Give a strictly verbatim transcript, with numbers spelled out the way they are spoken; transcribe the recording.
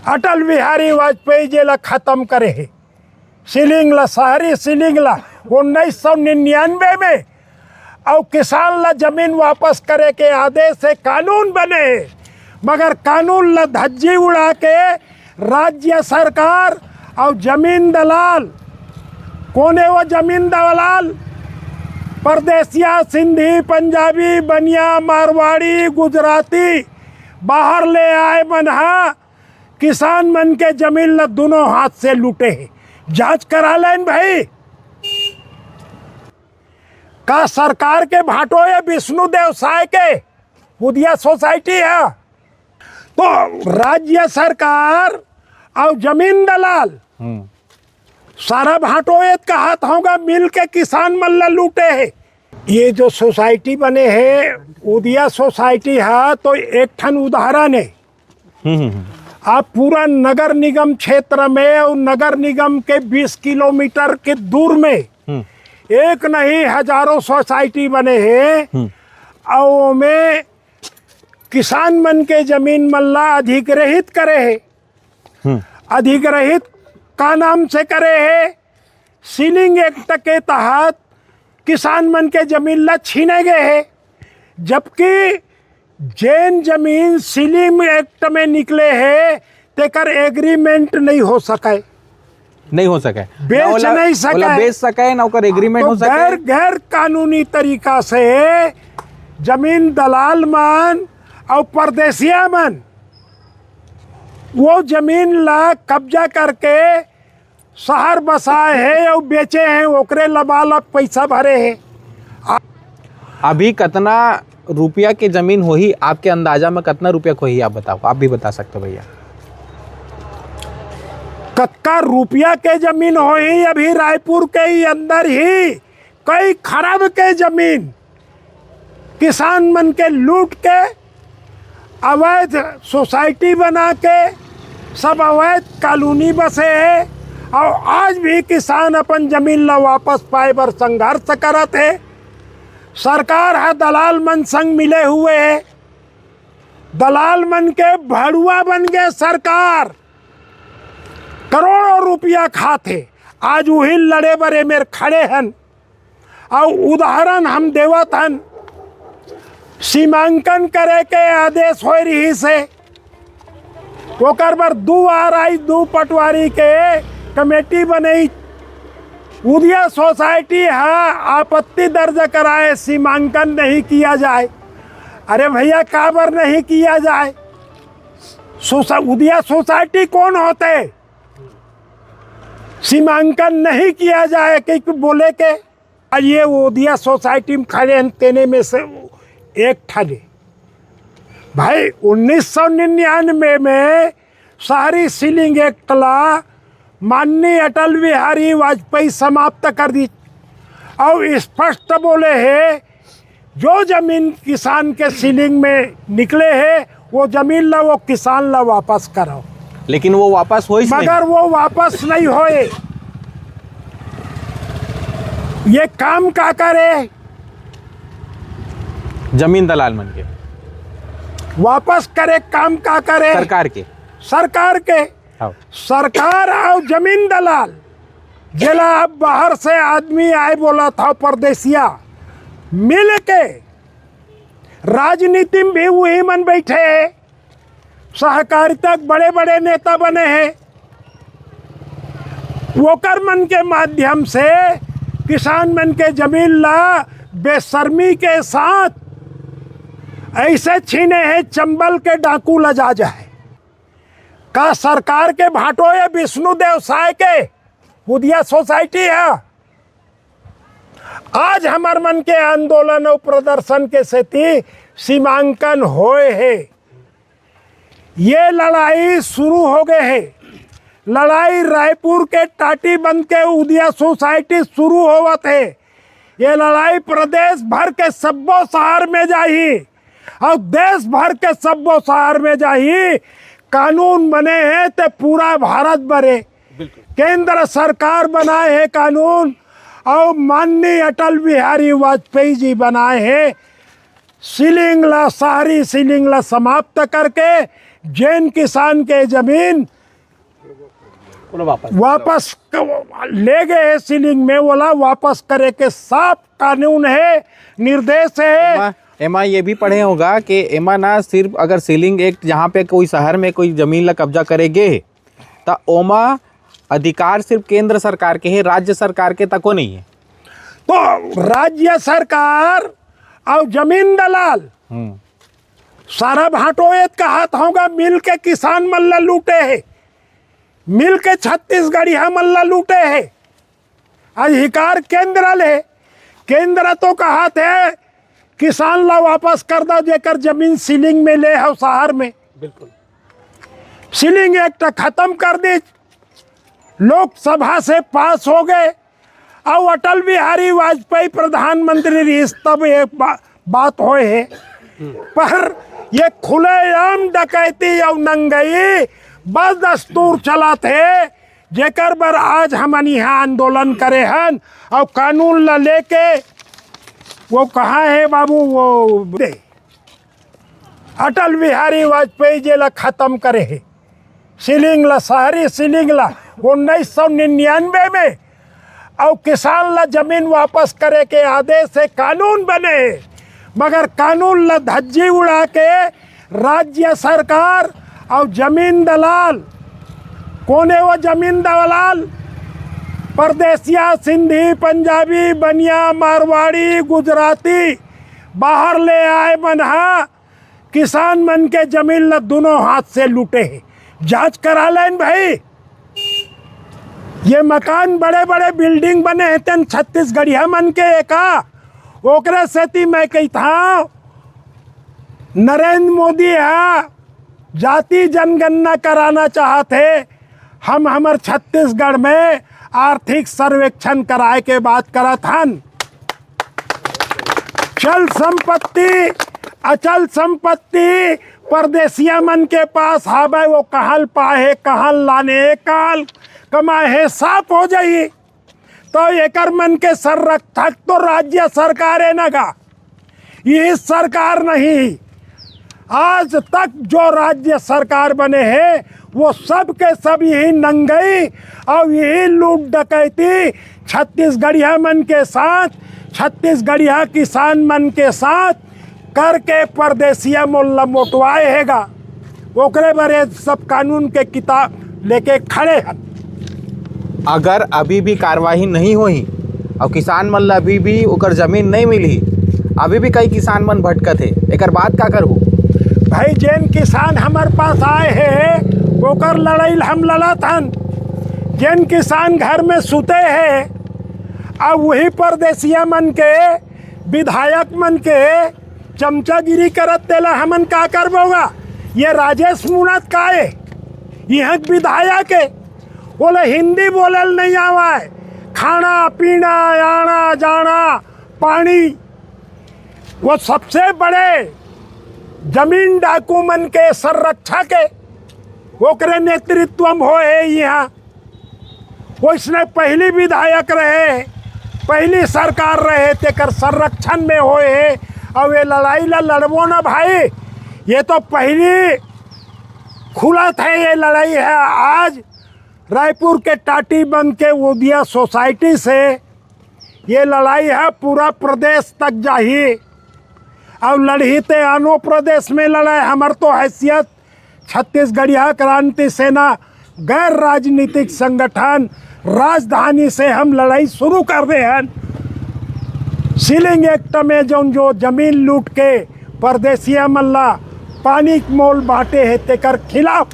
अटल बिहारी वाजपेयी जी ला खत्म करे हे, सीलिंग ला, शहरी सीलिंग ला, उन्नीस सौ निन्यानवे में, अउ किसान ला जमीन वापस करे के आदेश हे, कानून बने हे, मगर कानून ला धज्जी उड़ा के राज्य सरकार अउ जमीन दलाल, कोने वो जमीन दलाल? परदेसिया, सिंधी, पंजाबी, बनिया, मारवाड़ी, गुजराती, बाहर ले आए मन हा किसान मन के जमीन ल दोनों हाथ से लूटे हे। जांच करा लेन भाई, का सरकार के भांटो हे विष्णु देव साय के उदिया सोसाइटी हे? तो राज्य सरकार अउ जमीन दलाल हम्म। सारा भांटो हे कहत होगा, मिल के किसान मन ल लूटे हे। ये जो सोसाइटी बने हे, उदिया सोसाइटी हे, तो एक ठन उदाहरण हे। हम्म, हम्म, हम्म। आप पूरा नगर निगम क्षेत्र में अउ नगर निगम के बीस किलोमीटर के दूर में हम्म। एक नहीं, हजारों सोसाइटी बने हे, हम्म। अउ ओमे किसान मन के जमीन मन ला अधिग्रहित करे हे। हम्म। अधिग्रहित का नाम से करे हे? सीलिंग एक्ट के तहत किसान मन के जमीन ला छीने गए हे, जबकि जेन जमीन सीलिंग एक्ट में निकले हे, तेकर एग्रीमेंट नहीं हो सके। नहीं हो सके। बेच ना ओला, नहीं सके। ओला बेच सके, ना ओकर एग्रीमेंट तो हो सके। गैर, गैर कानूनी तरीका से जमीन दलाल मन अउ परदेसिया मन वो जमीन ला कब्जा करके शहर बसाए हे अउ बेचे हे, ओकरे लबालब पैसा भरे हे। अभी कतना रुपया के जमीन होही, आपके अंदाजा में कतना रुपया के होही, आप बताओ, आप भी बता सकते हो भैया। कतका रुपया के जमीन होही, अभी रायपुर के ही अंदर ही कई खरब के जमीन किसान मन के लूट के अवैध सोसाइटी बना के सब अवैध कॉलोनी बसे हे। अउ आज भी किसान अपन जमीन ला वापस पाए बर संघर्ष करत हे। सरकार ह दलाल मन संग मिले हुए हे, दलाल मन के भड़ुआ बन गे सरकार, करोड़ों रुपया खात हे। आज उही लड़े बर एमेर खड़े हन। अउ उदाहरण हम देवत हन, सीमांकन करे के आदेश होय रिहिस हे, ओकर बर दू आरआई, दू पटवारी के कमेटी बनई। उदिया सोसाइटी ह आपत्ति दर्ज कराए, सीमांकन नहीं किया जाए। अरे भैया, काबर नहीं किया जाए? सोसा-, उदिया सोसाइटी कौन होते? सीमांकन नहीं किया जाए कि बोले के आज ये उदिया सोसाइटी में खड़े हैं, तेने में से एक ठने। भाई, उन्नीस सौ निन्यानवे में शहरी सीलिंग एक्ट ला माननीय अटल बिहारी वाजपेयी समाप्त कर दी। अउ स्पष्ट बोले हे, जो जमीन किसान के सीलिंग में निकले हे, वो जमीन ला वो किसान ला वापस कराओ। लेकिन वो वापस होइस नहीं। मगर वो वापस नहीं होए। ये काम का करे? जमीन दलाल मन के। वापस करे काम का करे? सरकार के। सरकार के। हाँ। सरकार अउ जमीन दलाल, जेला अब बाहर से आदमी आए बोलत हव परदेसिया, मिल के राजनीति में भी वही मन बैठे हे, सहकारिता के बड़े-बड़े नेता बने हे, ओकर मन के माध्यम से किसान मन के जमीन ला बेशर्मी के साथ ऐसे छीने हे, चंबल के डाकू ला जा जाए। का सरकार के भांटो हे विष्णु देव साय के उदिया सोसाइटी हे? आज हमर मन के आंदोलन अउ प्रदर्शन के सेती सीमांकन होए हे। ये लड़ाई शुरू हो गए हे। लड़ाई रायपुर के टाटीबंध के उदिया सोसाइटी शुरू होवत हे। ये लड़ाई प्रदेश भर के सब्बो शहर में जाही अउ देश भर के सब्बो शहर में जाही। कानून बने हे ते पूरा भारत बने। बिल्कुल। केंद्र सरकार बनाए हे कानून अउ माननीय अटल बिहारी वाजपेयी जी बनाए हे। सीलिंग ला, शहरी सीलिंग ला समाप्त करके जेन किसान के जमीन वापस वापस क-, ले गए हे सीलिंग में, ओला वापस करे के साफ कानून हे, निर्देश हे। एमा, एमा ये भी पढ़े होगा कि एमा ना सिर्फ अगर सीलिंग एक्ट, जहाँ पे कोई शहर में कोई जमीन ला कब्जा करे गे हे, त ओमा अधिकार सिर्फ केंद्र सरकार के हे, राज्य सरकार के तको नहीं है। तो राज्य सरकार अउ जमीन दलाल हम्म। सारा भांटो एत कहत होगा, मिल के किसान मन ला लूटे हे, मिल के छत्तीसगढ़िया मन ला लूटे हे। अधिकार केंद्र ले, केंद्र तो कहत हे किसान ला वापस कर दा, जेकर जमीन सीलिंग में ले हव शहर में। बिल्कुल। सीलिंग एक्ट खत्म कर दीस, लोकसभा से पास हो गए, अउ अटल बिहारी वाजपेयी प्रधानमंत्री रहिस तब ये बा-, बात होए हे। पर ये खुलेआम डकैती अउ नंगई बदस्तूर चलत हे, जेकर बर आज हमन इहाँ आंदोलन करे हन अउ कानून ला लेके वो कहाँ हे बाबू, वो दे। अटल बिहारी वाजपेयी जेला खत्म करे हे, सीलिंग ला, शहरी सीलिंग ला उन्नीस सौ निन्यानवे में, अउ किसान ला जमीन वापस करे के आदेश हे, कानून बने हे, मगर कानून ला धज्जी उड़ा के राज्य सरकार अउ जमीन दलाल, कोने वो जमीन दलाल, परदेसिया, सिंधी, पंजाबी, बनिया, मारवाड़ी, गुजराती, बाहर ले आए मन हा किसान मन के जमीन ल दोनों हाथ से लूटे हे। जांच करा लेन भाई, ये मकान, बड़े बड़े बिल्डिंग बने हे तेन छत्तीसगढ़िया मन के एका। ओकरे सेती मैं कहिथंव, नरेंद्र मोदी ह जाति जनगणना कराना चाहत हे। हम हमर छत्तीसगढ़ में आर्थिक सर्वेक्षण कराए के बात करत हन। चल संपत्ति, अचल संपत्ति परदेसिया मन के पास हावय, वो कहाँ ल पाए हे, कहाँ ल लाने हे, कहाँ ल कमाए हे, साफ हो जाही। तो एकर मन के संरक्षक तो राज्य सरकार हे ना गा, ये सरकार नहीं। आज तक जो राज्य सरकार बने हे, वो सब के सब यही नंगई अउ यही लूट डकैती छत्तीसगढ़िया मन के साथ, छत्तीसगढ़िया किसान मन के साथ करके परदेसिया मन ल मोटवाए हे गा। ओकरे बर ये सब कानून के किताब लेके खड़े हन। अगर अभी भी कार्यवाही नहीं होही अउ किसान मन ल अभी भी ओकर जमीन नहीं मिलही, अभी भी कई किसान मन भटकत हे, एकर बाद का करहू? भाई, जेन किसान हमर पास आए हे, ओकर लड़ाई ल हम लड़त हन। जेन किसान घर में सुते हे, अब वही परदेसिया मन के, विधायक मन के चमचागिरी करत, तेला हमन का करबो गा? ये राजेश मूणत का हे? इहाँ के विधायक हे, ओला हिंदी बोलल नहीं आवय। खाना पीना, आना जाना, पानी, वो सबसे बड़े जमीन डाकू मन के संरक्षक हे, ओकरे नेतृत्व में होए हे इहाँ। वइसने पहिली विधायक रहे, पहिली सरकार रहे, तेकर संरक्षण में होए हे। अउ ये लड़ाई ला लड़बो ना भाई, ये तो पहिली खुलत हे, ये लड़ाई हे। आज रायपुर के टाटीबंध के उदिया सोसाइटी से ये लड़ाई हे पूरा प्रदेश तक जाही। अउ लड़ही ते आनो प्रदेश में लड़े, हमर तो हैसियत छत्तीसगढ़िया क्रांति सेना गैर राजनीतिक संगठन राजधानी से हम लड़ाई शुरू कर दे हन। सीलिंग एक्ट में जौन जो जमीन लूट के परदेसिया मन ला पानी के मोल बांटे हे, तेकर खिलाफ